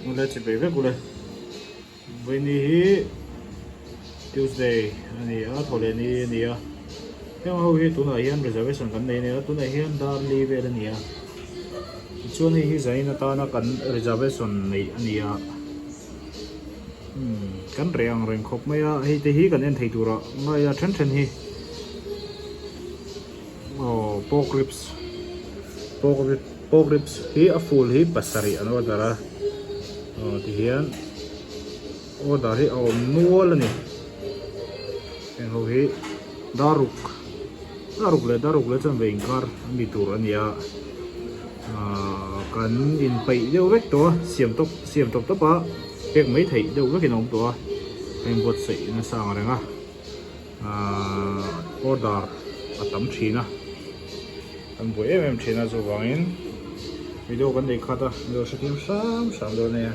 Ule chipei vek ule. Vawiini hi Tuesday a ni a, thawhlehni a ni a. Heng ho hi tunah hian reservation kan nei a ni a, tunah hian dar li vel a ni a. Tichuan hei hi zain atana kan reservation neih a ni a. Umm kan reh ang reng khawp mai a, hei te hi kan en thei turah ngai a then then hi. Aw pork ribs pork rib pork ribs hi a full hi pasarih an order a aw tihian order hi a awm nual a ni heng ho hi daruk daruk leh daruk leh chuan ve inkar a mi tur a ni a ahh kan inpeih deuh vek tawh a siam tawp siam tawp tawp a pek mai theih deuh vekin a awm tawh a a inbuatsaih nasa ang reng a. Ahh order a tam thin a kan buai em em thin a chuvangin video kan nei khat a video hrethiam hram hram dawn ania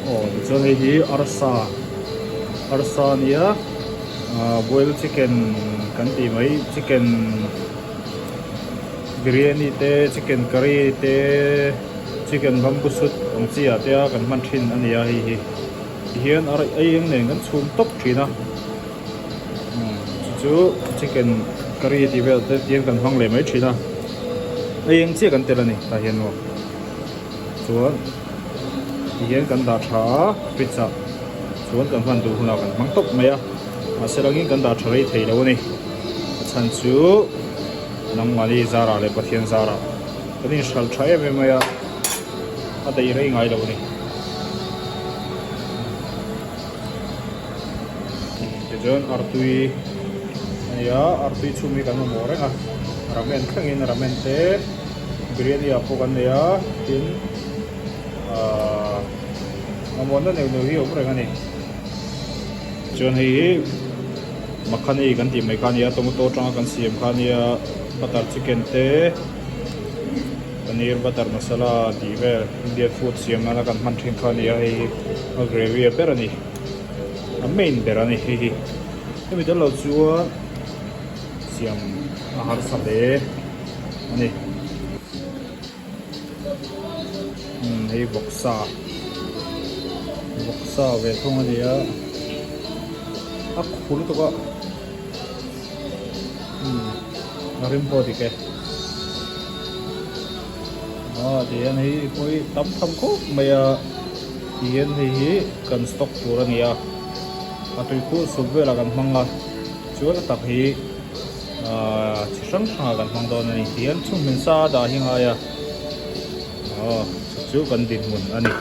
aw tichuan hei hi arsa arsa a nia ahh boil chicken kan tih mai chicken biryani te chicken curry te chicken bamboo shoot ang chi ah te a kan hman thin a ni a hei hi. Tihian a raih aieng nen kan chhum tawp thin a chu chu chicken curry tih vel te tihian kan hmang leh mai thin a aieng chiah kan tel a ni tah hian maw chuan tihian kan dah tha a fridge ah chuan kan hman duh hunah kan hmang tawp mai a mahse langin kan dah tha rei thei lo a ni a chhan chu nangmahni zarah leh Pathian zarah kan inhralh tha em em mai a a daih rei ngai lo a ni. Tichuan artui a ni a, artui chhum hi kan mamawh reng a, ramen thlengin ramen te biryani ah pawh kan nei a, tin ahh mamawhna neuh neuh hi a awm reng a ni. Chuan hei hi makhani kan tih mai kha a ni a, tomato atanga kan siam kha a nia, butter chicken te. Paneer butter masala tih vel Indian food siam nana kan hman thin kha a ni a hei hi a gravy a ber a ni a main ber a ni hei hi hemi tel lo chuan siam a harsa hle a ni umm hei vawksa vawksa ve thung a ni a a khu lutuk a umm a rim pawh a dik e aw tihian hei pawh hi tam tham khawp mai a tihian hei hi kan stock tur a ni a a tui khuh sup velah kan hmang a chuan a tak hi ahh chi hrang hrangah kan hmang dawn a ni tihian chhunghmin sa a dah hi a ngai a aw chu chu kan dinhmun a ni.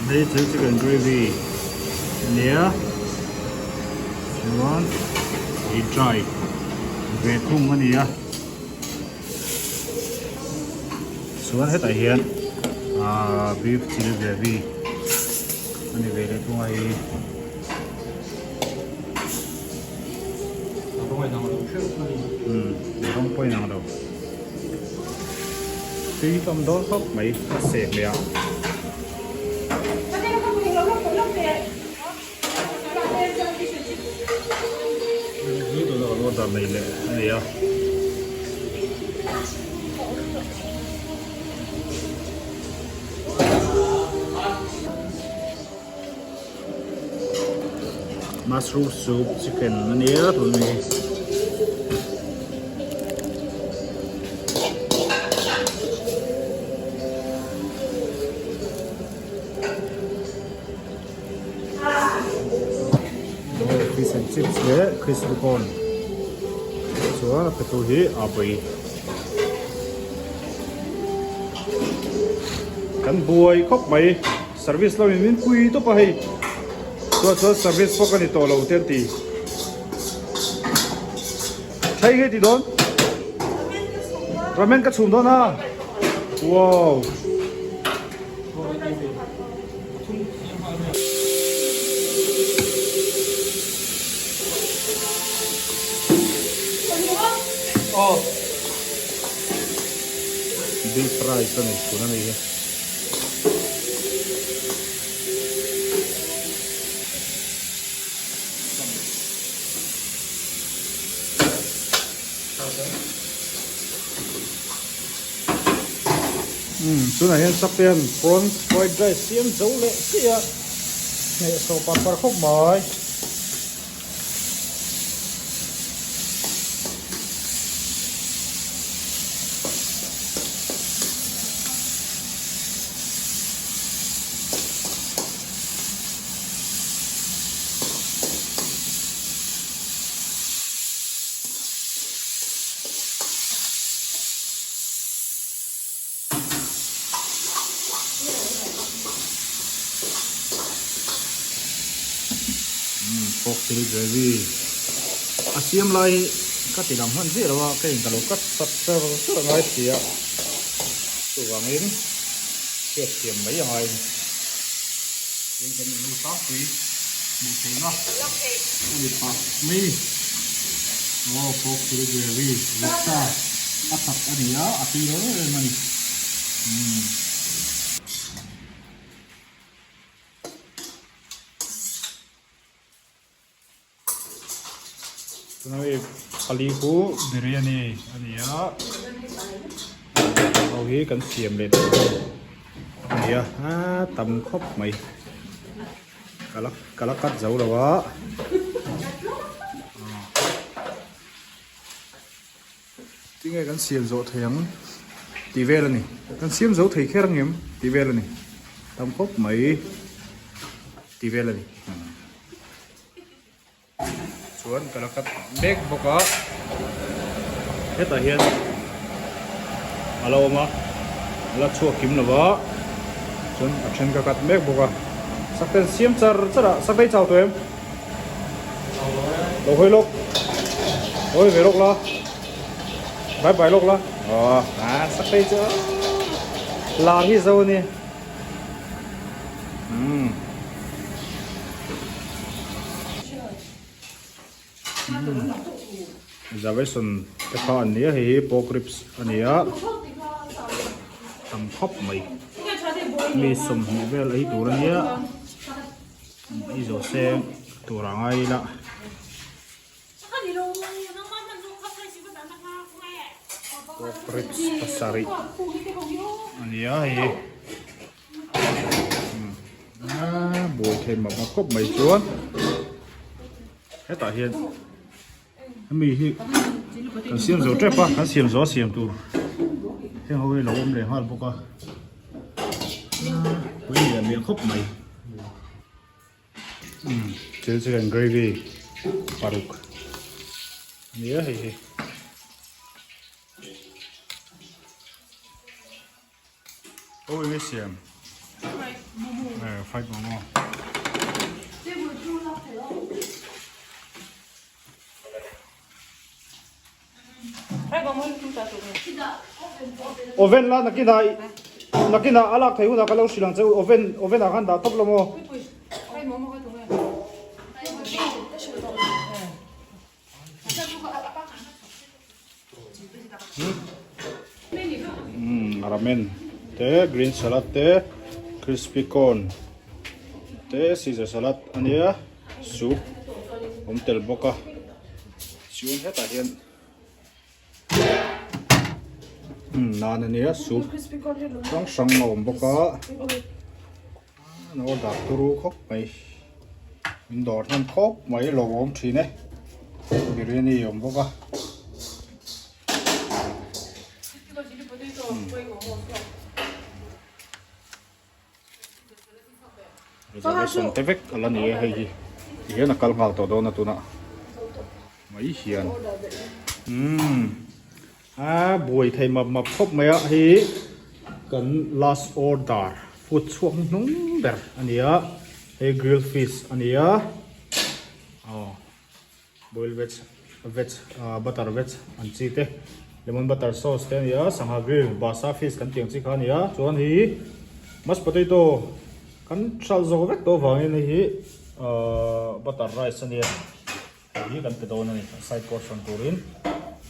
Hei chu chicken gravy a nia chuan ei dry ve thung a ni a chuan hetah hian ahh beef chilli gravy a ni ve leh thung a hei. Umm rawng pawh inang lo tui tam dawn khawp mai a seh hmeh a. Hi tuna kan order nei leh a ni a. Mushroom soup chicken a nia tun mai hi. Fish and chips leh crispy corn chuan a petu hi a pui. Kan buai khawp mai. Service lo in min pui tawp a hei chuan chuan service pawh ka ni tawh lo te an ti thlei nge ti dawn ramen ka chhum dawn a wow Beef rice a ni tun a ni hi. Umm tunah hian Sakpian prawns fried rice siam zo leh chiah a hnehsawh par par khawp mai. Pork chili gravy a siam lai hi ka ti lang hman chiah lo a ka in ka lo cut sak char char a ngai si a chuvangin hriat thiam mai a ngai a ni tin kan menu tlangpui hmuh theihna a ni phah mai a ni aw pork chili gravy vawksa a thak a ni a a tui reng reng a ni umm. Tuna hei pali khu biryani a ni a ho hi kan siam leh tawh dawn a ni a aa tam khawp mai ka la ka la cut zo lo a Tinge kan siam zawh thei ang tih vel a ni. Kan siam zo thei kher ang em tih vel a ni. Tam khawp mai tih vel a ni. Chuan ka la cut mek bawk a. Hetah hian a lo awm a, a la chhuak kim lo va. Chuan a then ka cut mek bawk a. Sakten siam char char a, sakte i chau tawh em? Lo hawi lawk hawi ve lawk la bye bye lawk la aw a sak phei chu lar hi zo ani umm reservation te kha an nia hei hi pork ribs a ni a tam khawp mai mi 20 vel ei tur a nia. Ei zo se tur a ngai ila. Pork ribs pasarih a ni a hei hi. A buai thei map map khawp mai chuan hetah hian hemi hi kan siam zo tep a kan siam zo a siam tur heng ho hi lo awm leh nghal bawk a pui lian lian khawp mai umm chilli chicken gravy paruk a ni a hei hi. Aw enge siam? Eh fried momo. Oven la nakin ah nakin ah a lak thei hunah ka lo hrilh ang che u oven oven ah khan dah tawp lo maw? Ramen te green salad te crispy corn te caesar salad a nia soup awm tel bawk a chuan hetah hian nan a nia soup hrang hrang a awm bawk a an order turu khawp mai min dawr hnem khawp mai lo awm thin e biryani a awm bawk a. Reservation te vek a la ni e hei hi ti hian a kal nghal tawh dawn a tunah mai hian umm a buai thei map map khawp mai a hei kan last order food chhuak hnuhnung ber a ni a hei grill fish a ni a aw. Boil veg veg butter veg an chi te lemon butter sauce te a ni a sangha grill basa fish kan tih ang chi kha a ni a chuan hei mashed potato kan hralh zawk vek tawh avangin hei hi ahh butter rice a nia hei hi kan pe dawn a ni side portion turin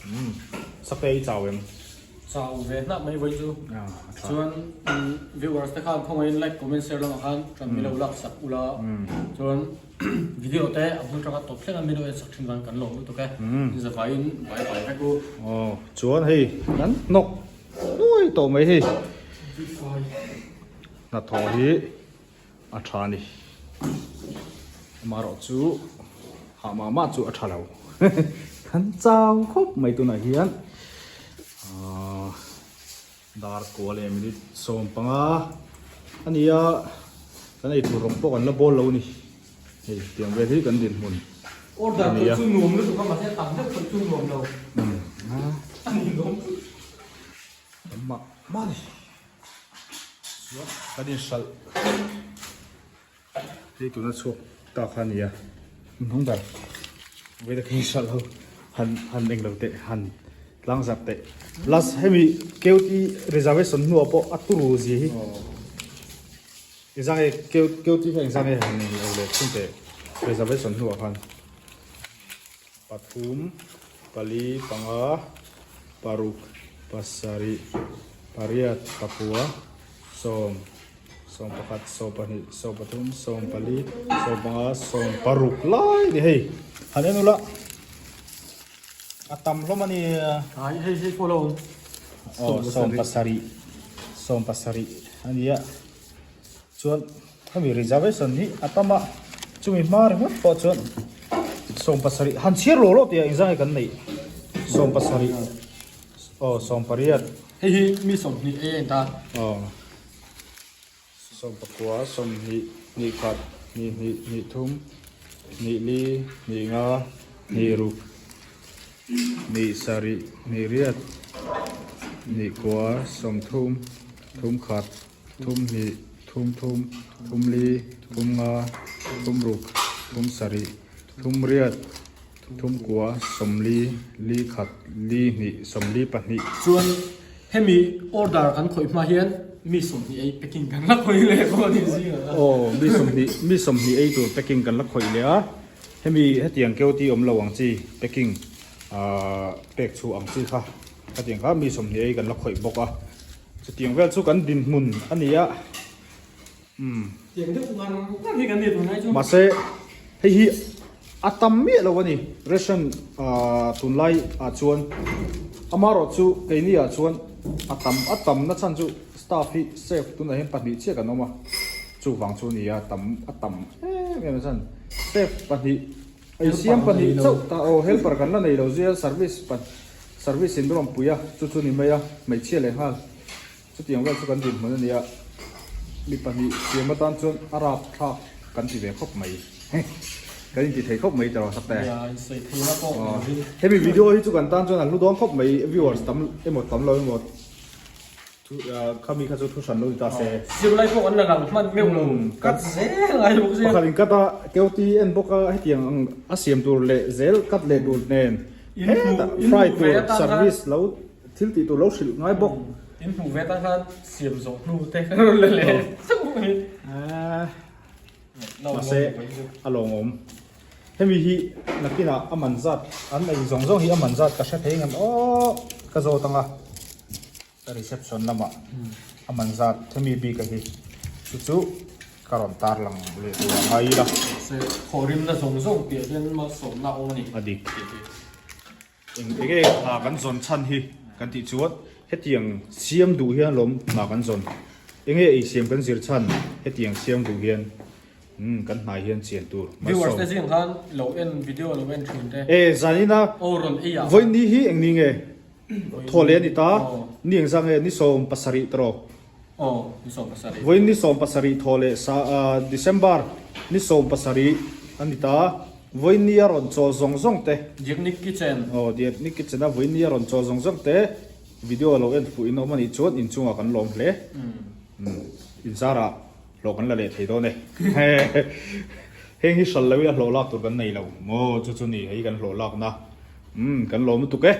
umm sakte i chau em. Chau ve hnah mai vawi chu. Chuan viewers te khan khawngaihin like comment share lamah khan tan min lo lak sak ula. Chuan video te a hmun tanga tawp thleng a min lo en sak thin vang kan lawm lutuk e. Inzavaiin bye bye vek u. Aw chuan hei kan hnawk nuai tawh mai hei. Hnathawh hi a tha a ni. Amaherawh chu hah mah mah chu a tha lo. Kan chau khawp mai tunah hian ahh dar kua leh minute 15 a ni a, kan eitur rawng pawh kan la bawl lo a ni. Hei tiang vel hi kan dinhmun a ni a. Order chu nuam lutuk a mahse tam deuh pawh chu nuam lo. A ni nuam. Tam mah mah a ni. Chuan kan inhralh hei tuna chhuak ta kha a ni a inhnung ber vawiin ka inhralh ho han han englo teh han tlang zarh teh last hemi Keoti reservation hnuah pawh a turu zia hi engzang nge Keoti kha engzang nge han englo leh thin teh reservation hnuah khan pathum pali panga paruk pasarih pariat pakua sawm sawm pakhat sawm pahnih sawm pathum sawm pali sawm panga sawm paruk lai ni hei han en ula a tam hlawm a ni ai hei hei pawh lo aw sawm pasarih sawm pasarih a ni a Chuan hemi reservation hi a tam a, chumi hma ringawt pawh chuan 70 han chhiar lo lo tih ah engzang nge kan neih 70 aw 18. Hei hi mi 20 ei a in ta. Aw 19 20 hnih khat hnih hnih hnih thum hnih li hnih nga hnih ruk hnih sarih hnih riat hnih kua 30 thum khat. Thum hnih, thum thum, thum li, thum nga, thum ruk, thum sarih, thum riat, thum kua, sawmli, li khat, li hnih, sawmli pahnih. Chuan hemi order kan khawih hma hian mi 20 ei packing kan la khawih leh pawh a ni zing ang a. Aw, mi 20, mi 20 ei tur packing kan la khawih leh a, hemi hetiang keuti awm lo ang chi packing ah pek chhuah ang chi kha, hetiang kha mi 20 ei kan la khawih bawk a. Chutiang vel chu kan dinhmun a ni a, umm. Tiang deuh ngar ngar hi kan ni tunlai chu. Mahse hei hi a tam miah lo a ni ration ah tunlai ah chuan amaherawh chu keini ah chuan a tam a tam na chhan chu staff hi chef tunah hian pahnih chiah kan awm a chuvang chu a ni a tam a tam em em a chhan chef pahnih Ei siam pahnih chauh ta aw helper kan la nei lo zia service pa service in rawn pui a chu chu ni mai a hmeichhia leh nghal chutiang vel chu kan dinhmun a nia mi pahnih siam atan chuan a rap thlak kan ti ve khawp mai kan inti thei khawp mai tawh sak te hemi video hi chu kan tan chuan a hlu dawn khawp mai viewers tam emaw tam lo emaw. Khami kha chu thu hran lo ni ta se. Zirlai pawh kan la lang hman meuh lo. Cut zel ngai bawk sia. Pakhat in cut a, Keuti en bawk a hetiang ang a siam tur leh zel cut leh tur nen hetah fry tur service lo thil tih tur lo hrilh ngai bawk. In hmuh ve tan khan siam zawh hnu te kan rawn la leh chauh mai. Mahse a lawngawm. Hemi hi nakinah a man zat an ei zawng zawng hi a man zat ka hre thei ngam aw ka zawt ang a. Ka reception lamah a man zat hemi bik a hi chu chu ka rawn tar lang leh tur a ngai ila. Se thawhrimna zawng zawng piah hian malsawmna a awm a ni. A dik. Eng enge hna kan zawn chhan hi kan tih chuan hetiang siam duh hian alawm hna kan zawn. Enge ei siam kan zir chhan hetiang siam duh hian umm kan hnai hian chian tur malsawm. Viewers te zing khan lo en video lo en thin te. E zanina aw rawn ei ah. Vawiin hi eng ni nge? Thaw leh a ni ta. Ni engzah nge? Ni 17 ta rawh. Aw, ni 17. Vawiin ni 17 thaw leh sa December ni 17 a ni ta. Vawiin ni a rawn chawl zawng zawng te. Diaknik Kitchen. Aw, Diaknik Kitchen a vawiin ni a rawn chawl zawng zawng te video lo en fuh in awm a nih chuan inchungah kan lawm hle. Inzarah hlawh kan la leh thei dawn e. Heng hi hral lo ila hlawh lak tur kan nei lo maw? Chu chu ni hei kan hlawh lakna. Umm kan lawm lutuk e.